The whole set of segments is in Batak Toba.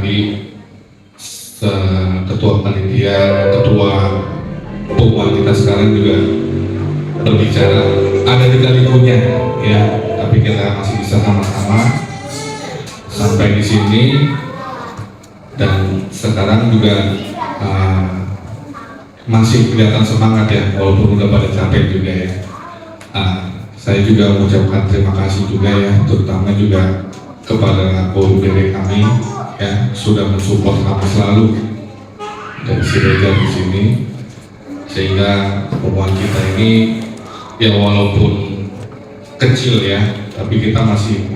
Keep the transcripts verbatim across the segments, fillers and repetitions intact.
Jadi, se-, ketua panitia, ketua pemula kita sekarang juga berbicara, ada di kalikunya, ya, tapi kita masih bisa sama-sama sampai di sini, dan sekarang juga, eh, masih kelihatan semangat, ya, walaupun udah pada capek juga, ya. Ah, saya juga mengucapkan terima kasih juga, ya, terutama juga kepada guru B P kami, ya, sudah mensupport kami selalu dari Siregar di sini, sehingga pertemuan kita ini, ya, walaupun kecil, ya, tapi kita masih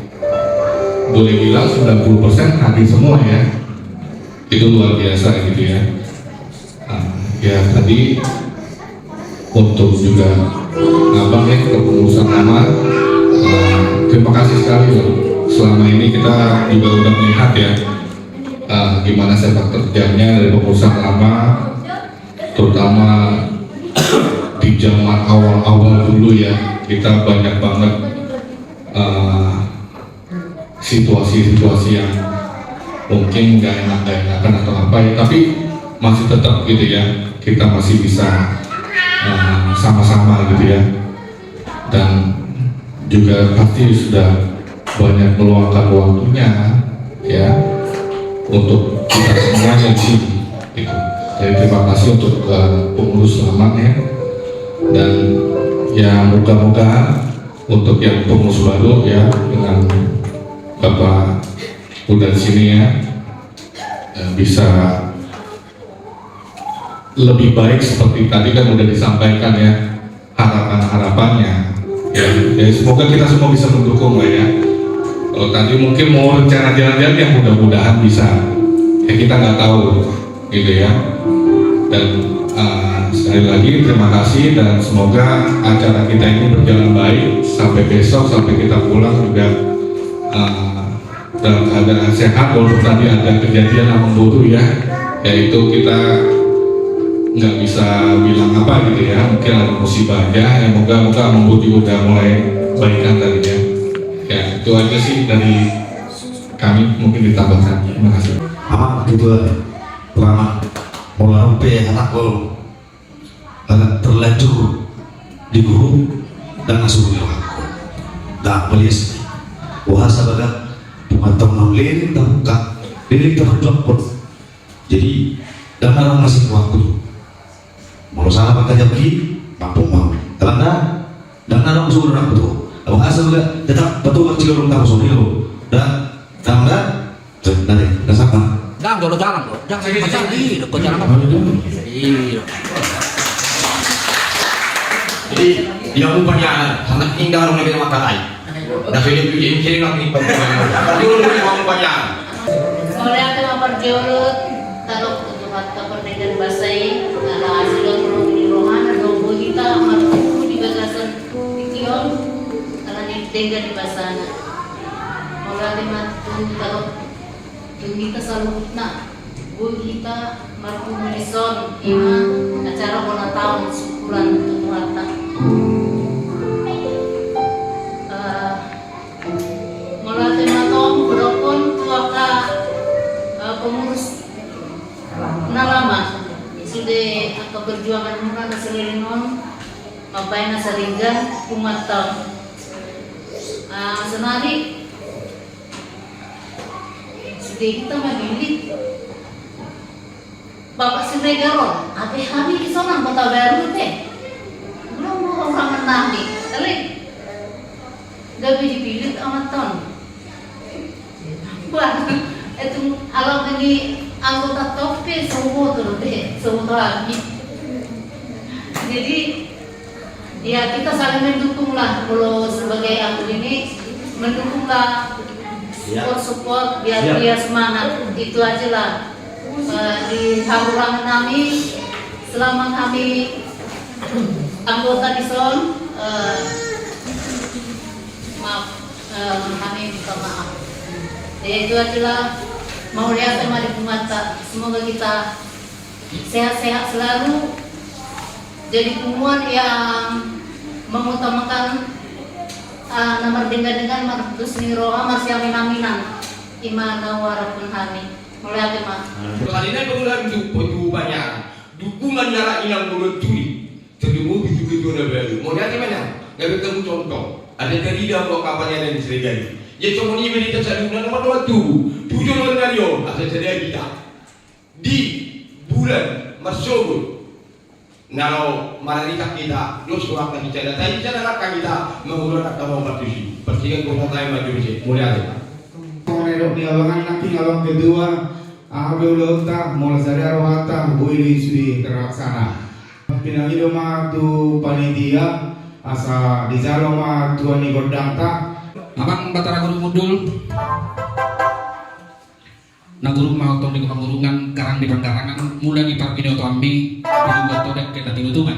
boleh bilang sembilan puluh persen hadir semua, ya. Itu luar biasa gitu, ya. Nah, ya, tadi untuk juga abang, ya, kepengurusan lama, eh, terima kasih sekali loh. Selama ini kita juga udah melihat, ya, eh, gimana sepak terjangnya dari pengurusan lama, terutama di zaman awal-awal dulu, ya, kita banyak banget, eh, situasi-situasi yang mungkin nggak enak, nggak enakan atau apa, ya, tapi masih tetap gitu, ya, kita masih bisa, eh, sama-sama gitu, ya, dan juga pasti sudah banyak meluangkan waktunya, ya, untuk kita semuanya di sini gitu. Jadi terima kasih untuk, eh, pengurus lama, ya, dan ya moga-moga untuk yang pengurus baru, ya, dengan Bapak udah di sini, ya, eh, bisa lebih baik seperti tadi kan udah disampaikan, ya, harapan-harapannya. Ya, ya, semoga kita semua bisa mendukung lah, ya. Kalau tadi mungkin mau rencana jalan-jalan, ya, mudah-mudahan bisa. Ya, kita nggak tahu gitu, ya. Dan, eh, sekali lagi terima kasih dan semoga acara kita ini berjalan baik sampai besok, sampai kita pulang juga, eh, dalam keadaan sehat, walaupun tadi ada kejadian sama guru, ya, yaitu kita nggak bisa bilang apa gitu, ya, mungkin ada musibah aja, ya, moga-moga sama guru juga udah mulai baikan tadi, ya. Ya, itu aja sih dari kami, mungkin ditambahkan. Terima kasih. Aman gitu, Bang. Molo pe anak guru, anak terlanjur di guru dan langsung di rohangku. Dan melihat sini. Wah, sabaga punguan tong na leleng tabuka, leleng tabuka pun. Jadi, dan orang masih waktu. Molo sala mangkaja bagi, mampu mau. Kalau enggak, dan ada usul orang betul. Apa asal juga tetap betul kecil orang tahu sendiri lo. Dan, dan enggak, Dari, dari siapa? Dang, jolo jalan, jolo. Jang, saya pacar, iya, kau jalan apa? Iya. Jadi, dia pun punya anak, anak indah, orang negeri makan air. Dah, saya dia bikin kiri lagi, Pak. Dia pun punya anak. Mauliate ma parjolo, tadok tu Tuhanta pardenggan basa i, ala asi dohot holong ni rohana, do boi hita marpungu di bagasan tingki on, ala ni denggan ni basana. Mauliate ma tu tadok tu hita saluhutna, boi hita marpungu dison, ima acara bona taon syukuran tu Tuhanta. Eh, molo ate ma tong, hudokkon tu angka, eh, pengurus na lama, sude angka perjuangan muna na saleleng on, mambaen na saleleng punguanta on. Ah, sonari, sude hita mamillit Bapak Siregar on, ate hami di sonon Kota Baru te. Belum mau orang menangi, kali. Gabe dipillit amanta on. Wah, itu alam ini anggota topi, soboto dope, soboto hami. Jadi, ya, kita saling mendukung lah, kalau sebagai aku ini, mendukung lah, ya, support, support, biar, siap, dia semangat, itu aja lah. Eh, di hahurangan nami, selama kami anggota dison, eh, maaf, eh, kami minta maaf. Ya, itu aja lah, mauliate ma di punguanta. Semoga kita sehat-sehat selalu, jadi punguan yang mengutamakan, eh, na mardenggan-denggan, mardos ni roha, marsiamin-aminan. Ima na huharapkon hami. Mauliate ma. Sahali nai pangula tu, tu banyak. Dukungan ni anak inang bolon tuli. Terjemur di juga tuan na baru. Mauliate ma na. Gabe kamu contoh. Ada dari dah buat kapal yang ada di Srigali. Ya cuma ni berita sadu na nama doa tubuh. Tujuh luar dari on. Ada saja kita. Di bulan Marsogot na laho mararitak hita, dos rohanta hita, na tadi hita na rangka hita mangulahon angka na martusi. Pastikan kota tahe maju muse. Mauliate. Tongon edok ni abangan nangkin abang ketua, aha pe ulaonta, molo sada rohanta, boi do i sude terlaksana. Pinangido ma tu panitia, asa dijalo ma tua ni gondangta. Abang Batara Guru Mundul. Na gurung ma hotong di pangurungan, garang di panggarangan, mula ni parbinotoanmi, di dua todek ke na tinutungan.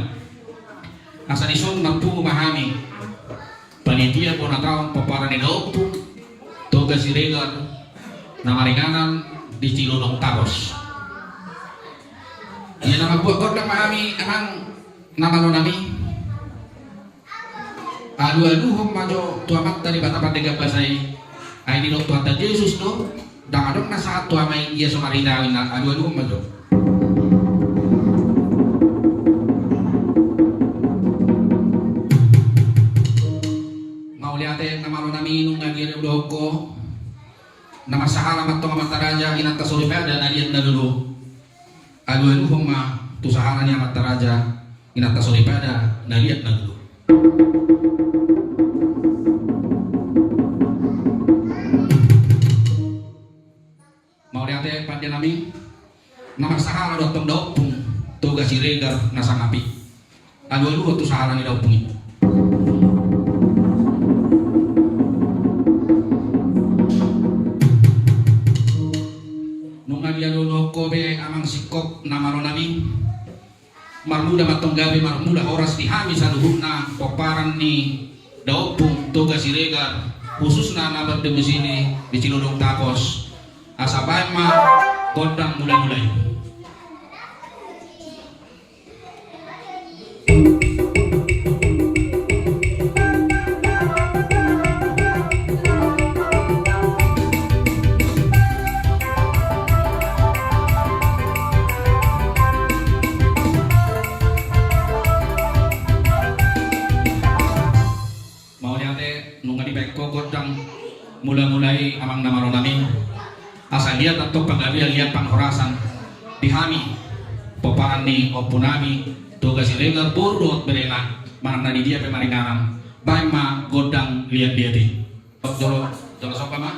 Asa dison marpungu ma hami panitia bona taon pomparan ni daompung Toga Siregar na maringanan di Cilodong Tapos. Ia na mambuat gondang ma hami, amang na malo nami. Alualuhon ma jo tu Amanta Debata Pardenggan Basa i. Ai didok Tuhanta Jesus do, ndang adong na sahat tu Ama i ia so marhite au, ninna. Alualuhon ma jo. Mauliate na malo nami, nunga dialualuhon ho. Na marsahala ma antong amanta raja, inanta soripada na liat na lolo. Alualuhon ma tu sahala ni amanta raja, inanta soripada na liat na lolo. Mauliate pande nami. Na marsahala do antong daompung Toga Siregar na sangap i. Alualuhon tu sahala ni daompung i. Nunga dialualuhon ho be amang singkop na malo nami. Marmula ma antong gabe, marmula horas di hami saluhutna pomparan ni daompung Toga Siregar, khususna na mardomisili di Cilodong Tapos. Asa baen ma gondang mula-mula i. Mauliate, nunga dibaen ho gondang mula-mula i amang na malo nami. Asa liat antong panggabean, liat panghorasan di hami pomparan ni ompu nami Toga Siregar, boru dohot berena, manang na di dia pe maringanan. Baen ma gondang liat-liat i. Jolo, jolo somba ma.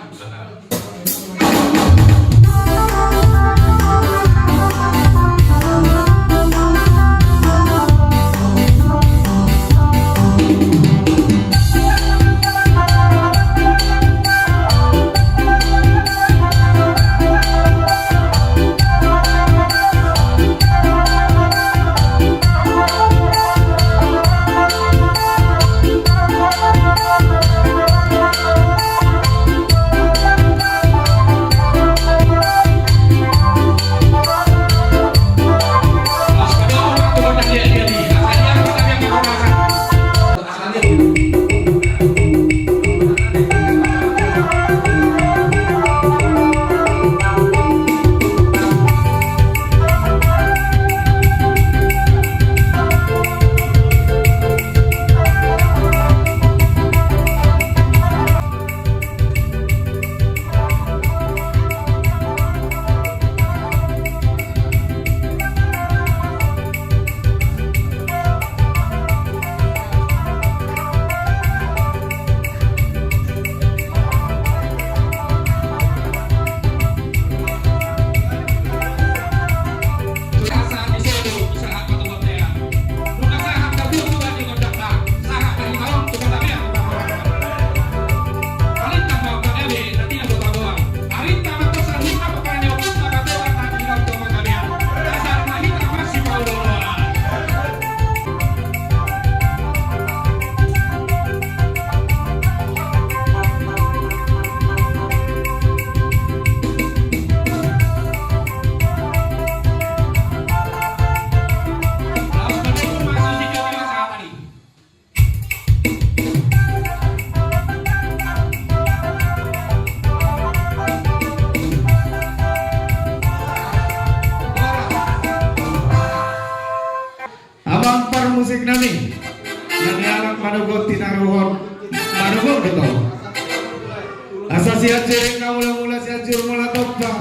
Asa sian sering na mula-mula, sian suru mula tompa.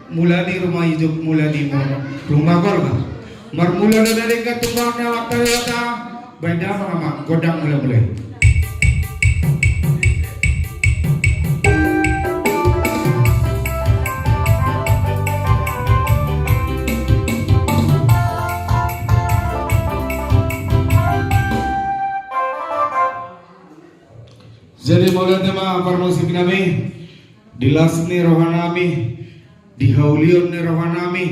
Mula ni ruma ijuk, mula ni mur-, ruma gorga. Marmula do na denggan tu bahen ni amanta Debata. Bahen damang ma gondang mula-mula i. Jadi mauliate ma parmusik nami, di las ni roha nami, di haulion ni roha nami,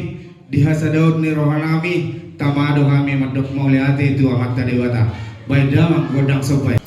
di hasadaon ni roha nami, tama do hami mandok mauliate tu amanta Debata. Bahen damang gondang somba i.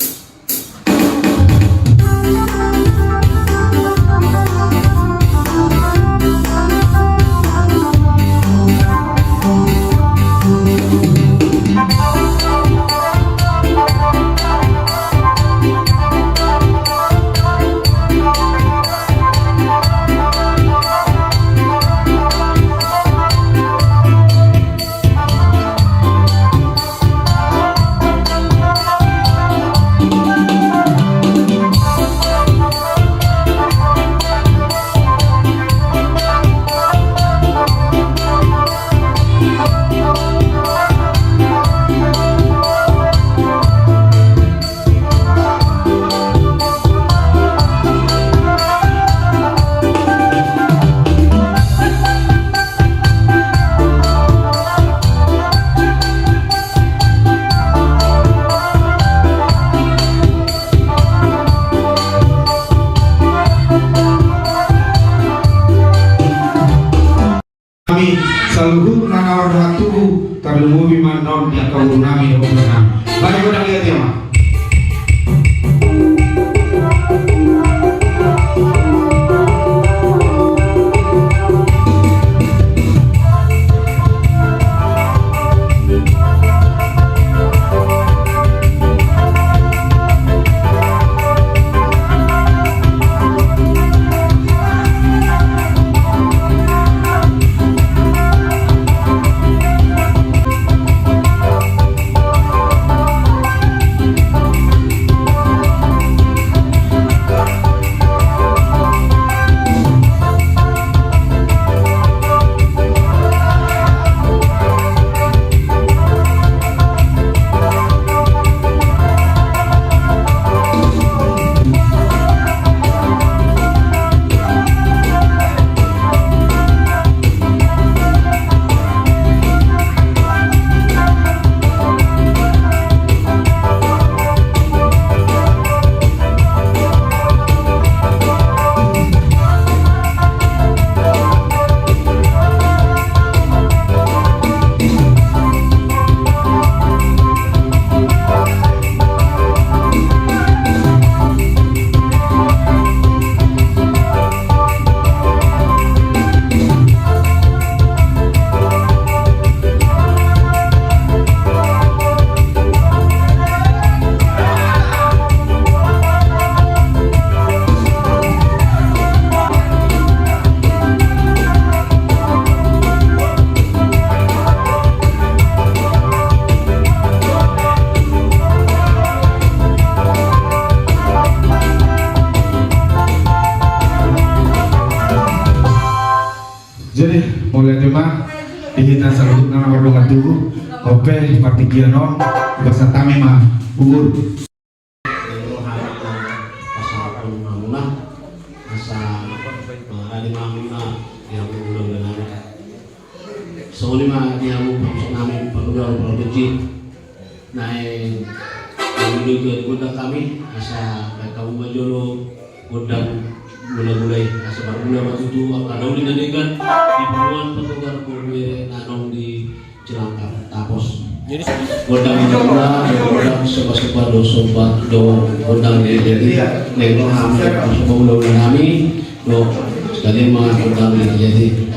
Nami saluhutna na mardongan tubu, tarlumobi ma annon di angka boru nami dohot boru nami. Bahen gondang liat ia ma. Jadi, mauliate ma di hita saluhutna na mardongan tubu. Oke, partingkian on, pasahat hami ma, ugur. Naeng ro hami pasahathon hamuna, asa, eh, rade ma hamuna di hamu hulahula nami. Songon i ma di hamu pangusap nami, parhula parhula tonji. Naeng, naeng do tu gondang hami, asa bahen hamu ma jolo gondang mula-mula i, asa marmula ma tutu angka na uli na denggan di Purban Patogar boru bere na adong di Cilangkap Tapos. Gondang mula-mula, gondang somba-somba do somba do, gondang jadi-jadi, naeng ro hami, somba hulahula nami, do, sekalian ma gondang jadi-jadi.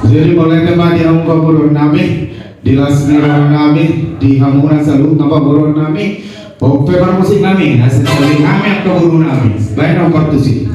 Jadi, mauliate ma di hamu angka boru nami, di las ni roha nami, di hamu na saluhut na boru nami, pok pe parmusik nami, asa saling nami angka boru nami, baen au partusi.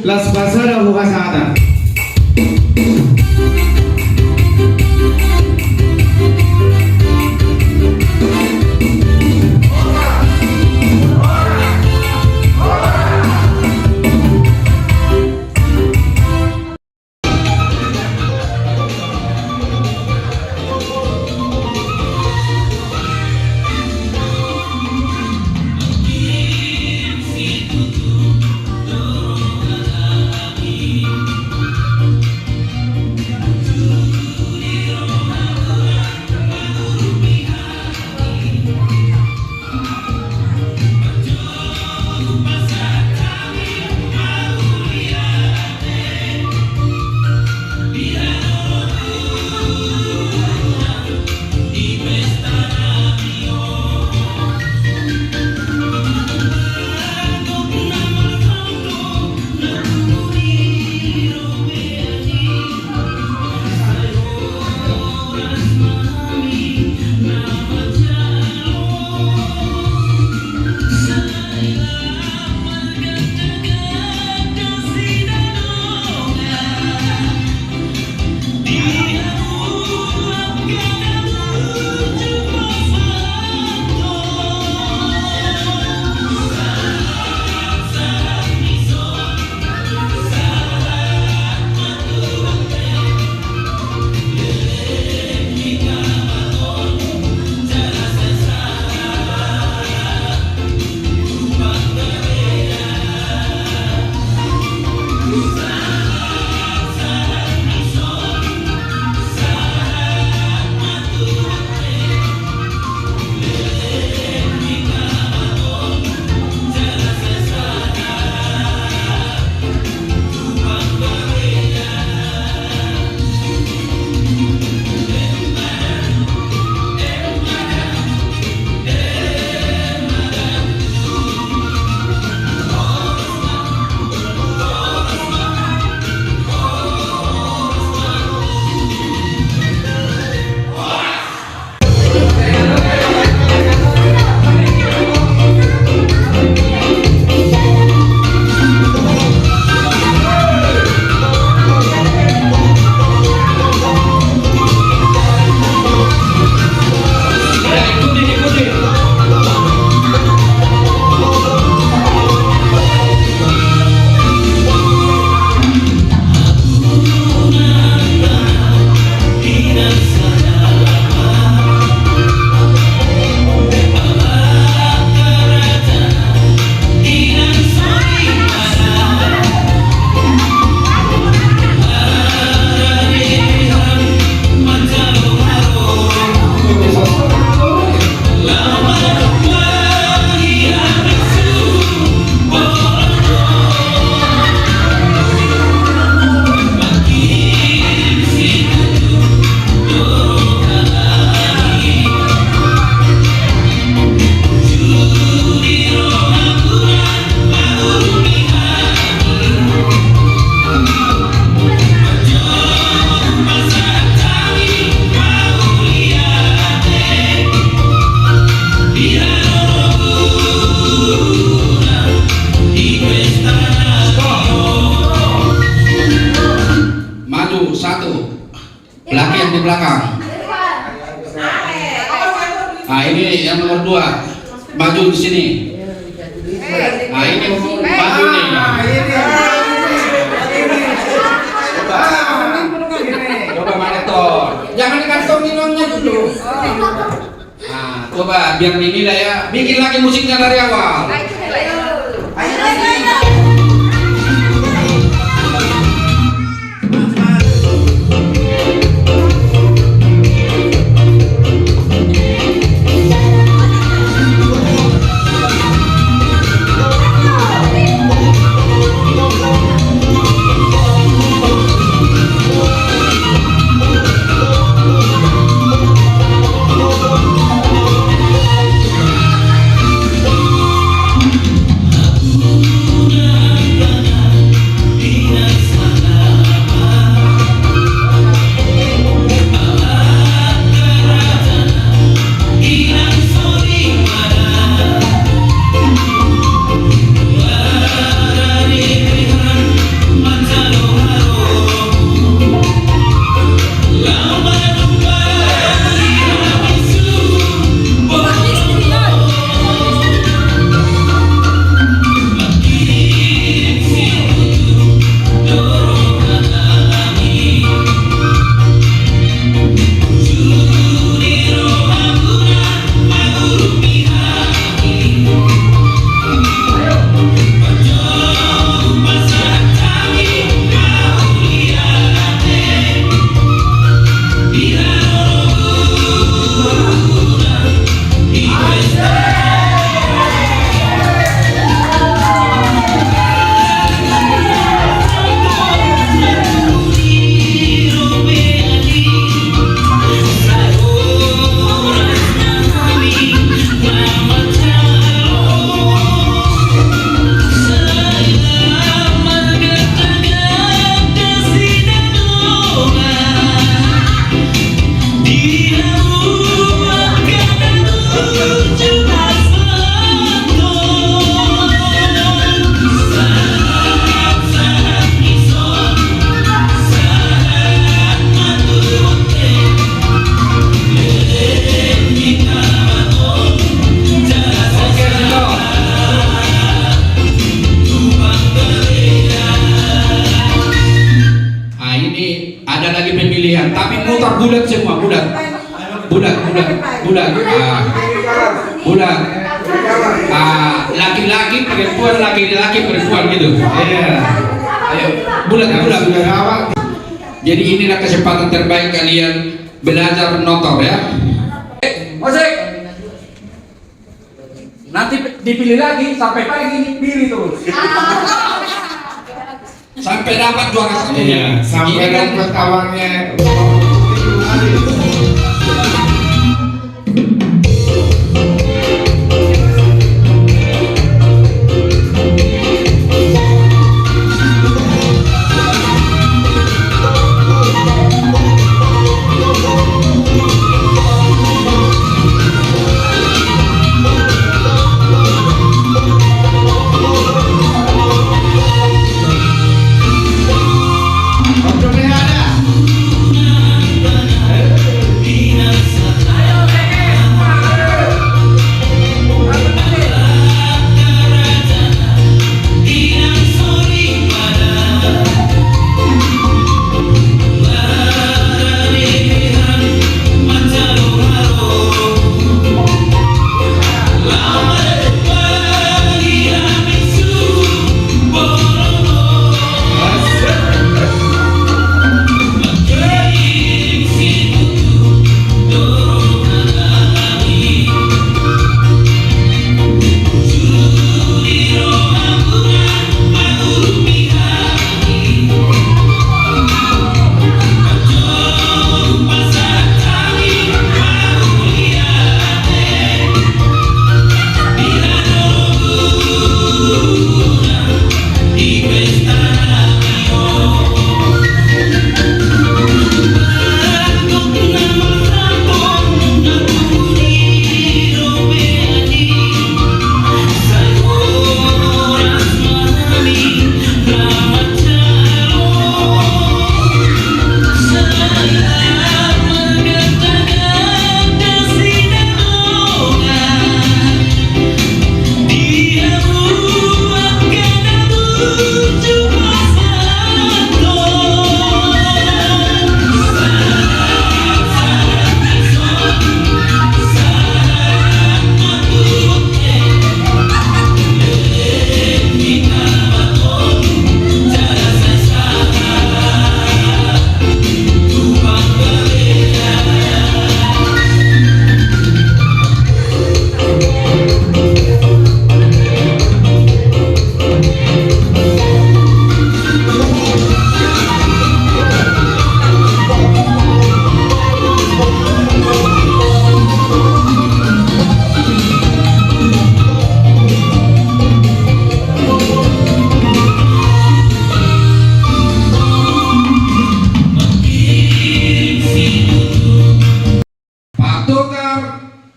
Las basada huhasahatan. Nah, ini yang nomor dua. Maju di sini. Nah, ini maju ini. Coba, mana, Ton? Jangan dikantongin uangnya dulu. Nah, coba biar dinilai ya. Bikin lagi musiknya dari awal. Ah, ini ada lagi pemilihan, tapi mutar bulat semua, bulat. Bulat, bulat, bulat. Ah. Bulat. Ah, laki-laki, perempuan, laki-laki, perempuan gitu. Iya. Ayo, bulat, bulat. Jadi inilah kesempatan terbaik kalian belajar notor ya. Eh, musik. Nanti dipilih lagi sampai pagi, pilih terus. Sampai dapat juara satunya. Iya, sampai dapat kawannya.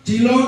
Silong